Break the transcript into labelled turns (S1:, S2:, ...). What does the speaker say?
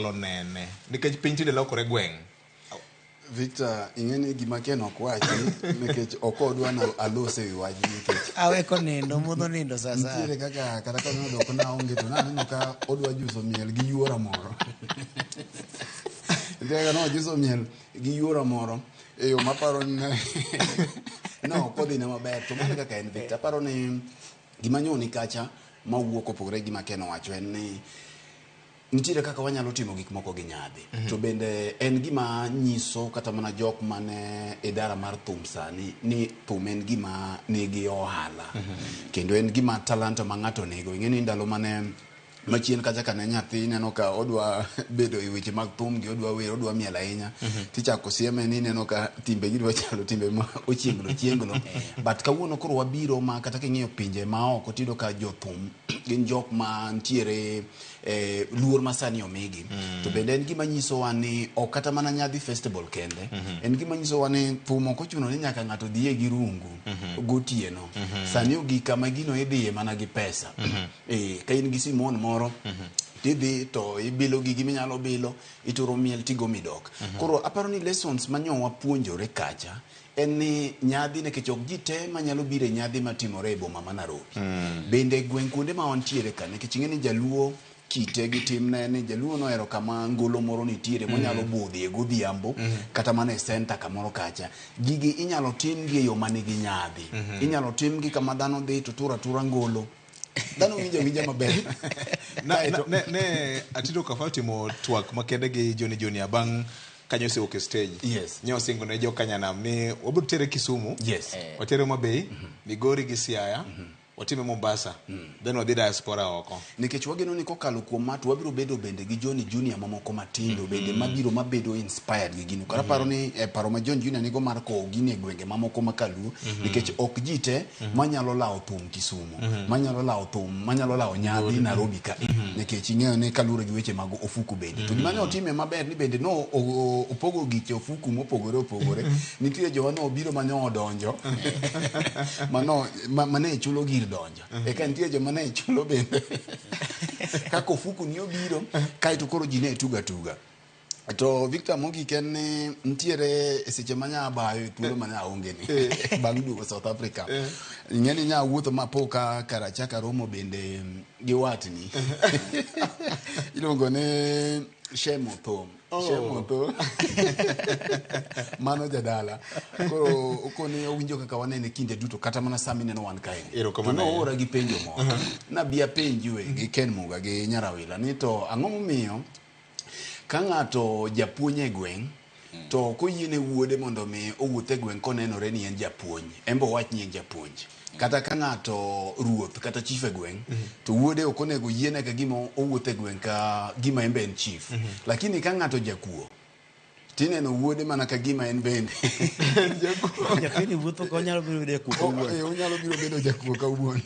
S1: nyalo nene nikech piny tinde lokore gweng'.
S2: Victor, ing'e ni gima Ken ok wachi nikech ok odwa na alose wi wachni nikech
S3: Awe konindo, modho nindo sasa.
S2: Nitiere kaka kata ka noyudo ok naonge to naneno ka odwa juso miel gi yuora moro. Nitiere kaka nojuso miel gi yuora moro e yo maparo ni ne ok odhine maber. To mano kaka en Victor, aparo ni gima nyoni kacha mawuok opogore gi gima Ken owacho en ni nitiere kaka wanyalo timo gik moko gi nyadhi. To bende en gima nyiso kata mana jok mane idara mar thum sani ni thum en gima nigi ohala. Kendo en gima talanta ma ng'ato nigo. Ing'e ni ndalo mane machien kacha kane nyathi ineno ka odwa bedo e weche mag thum gi odwa wer odwa miel ahinya tichako sieme ni ineno ka timbe gi dwa chalo timbe ma ochienglo chienglo but kawuono koro wabiro ma kata king'iyo pinje ma oko tiyudo ka jothum gin jok ma ntiere eh, luor ma sani omigi to bende en gima nyisowa ni ok kata mana nyadhi festival kende en gima nyisowa ni thum ok ochuno ni nyaka ng'ato dhiye gi rungu gotieno sani ogik kama gino idhiye mana gi pesa eh, ka in gi simon moro tidhi to ibilo gigi minyalo bilo ituro miel tigo midok koro aparo ni lessons manyo wapuonjore kacha en ni nyadhi nikech ok ji te manyalo biro e nyadhi matimore e boma ma Nairobi. Bende gweng' kuonde ma wantiere ka nikech ing'e ni jaluo kite gi timne ni jaluo nohero kama ngolo moro nitiere monyalo budhie godhiambo kata mana e center kamoro kacha. Gigi inyalo timgi e yo manigi nyadhi. Inyalo timgi kama dhano dhi to turo atura ngolo. Dhano winjo awinja maber.
S1: Na, ne, ne Atito Kafa otimo twak makende gi Johnny Junior bang' kanyo osewuok e stage.
S2: Yes.
S1: Ne osingo ne jokanyanam ni wabiro tere Kisumu.
S2: Yes.
S1: Watere Homa Bay, Migori gi Siaya. Watime Mombasa. Then wadhi diaspora oko.
S2: Nikech wageno ni kokalo kuom ma to wabiro bedo bende gi Johnny Junior mamoko matindo bende mabiro mabedo inspired gi gino. Koro aparo ni eh, paro ma John Junior nigo mar kowo gini e gwenge mamoko ma kaluo nikech ok ji te manyalo lawo thum Kisumu, manyalo lawo thum, manyalo lawo nyadhi Nairobi ka nikech ing'eyo ni kaluwore gi weche mag ofuku bende. To gima ne otime maber ni bende no opogo giche ofuku mopogore opogore. Nitie joma ne obiro mane odonjo mano mane chulo gir donjo. Eka nitie joma ne chulo bende kaka ofuku ni obiro kaeto koro ji ne tuga tuga. To Victor mogik en ni nitiere e seche ma nya bayo e thuolo mane aonge ni bang' duogo South Africa. Ing'e ni nya wuotho ma po ka karacha romo bende gi watni. Iluongo ni Shem Othom. Shem Othom. Mano jadala. Koro okoni owinjo kaka wanene kinde duto kata mana sama ineno wan kae.
S1: Erokamano
S2: To
S1: ahinya.
S2: noora gi penjo moro. Nabi apenji we gi Ken Muga gi Nyarawila ni to ang'o momiyo ka ng'ato japuonj e gweng' to ok oyiene wuode mondo mi owuoth e gweng' konenore ni en japuonj en be owach ni en japuonj kata ka ng'ato ruoth kata chief e gweng' to wuode ok onego yiene ka gima owuotho e gweng' ka gima en be en chief lakini ka ng'ato jakuo tineno wuode mana ka gima en bende
S3: Nyathini wuotho ka onyalo biro bedo jakuo kawuono.
S2: Eh, onyalo biro bedo jakuo kawuono.